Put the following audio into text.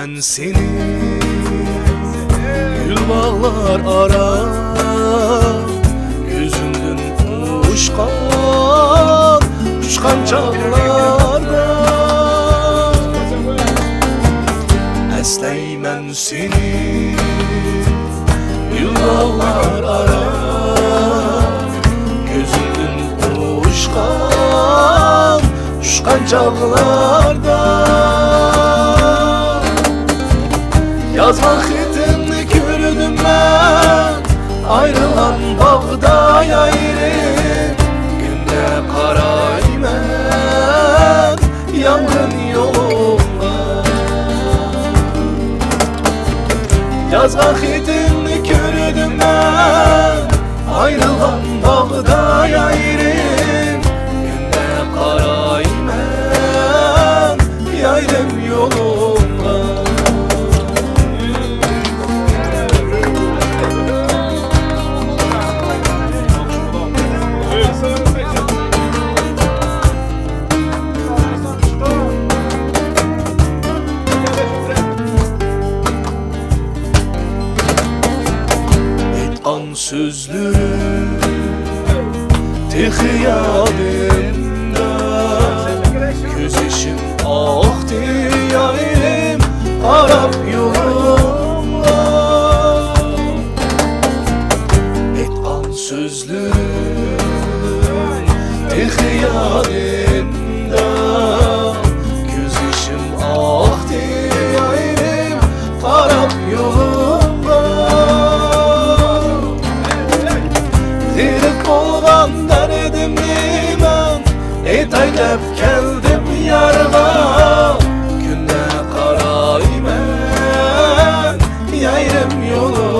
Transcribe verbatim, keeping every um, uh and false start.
سېنى گۈل باغلار ئارا، كۆزۈمدىن ئۇچقان ئۇچقان چاغلاردا ئەسلەيمەن سېنى. گۈل باغلار ئارا، كۆزۈمدىن ئۇچقان ئۇچقان چاغلاردا يازغان خېتىڭنى كۆردۈم مەن، ئايرىلغان باغدا يايرىم كۈندە قارايمەن يانغىن يولۇڭغا. يازغان خېتىڭنى كۆردۈم مەن، ئايرىلغان باغدا يايرىم كۈندە قارايمەن يايدىم يولۇڭغا. ئېيتقان سۆزلىرىم تېخى يادىمدا، كۆز يېشىم ئاقتى يايرىم قاراپ يولۇڭغا. ئېيتقان سۆزلىرىم تېخى يادىمدا، كۆز يېشىم ئاقتى يايرىم قاراپ يولۇڭغا. غېرىب بولغان دەردىمنى مەن ئېيتاي دەپ كەلدىم يارغا. كۈندە قارايمەن يايرىم يولۇڭغا.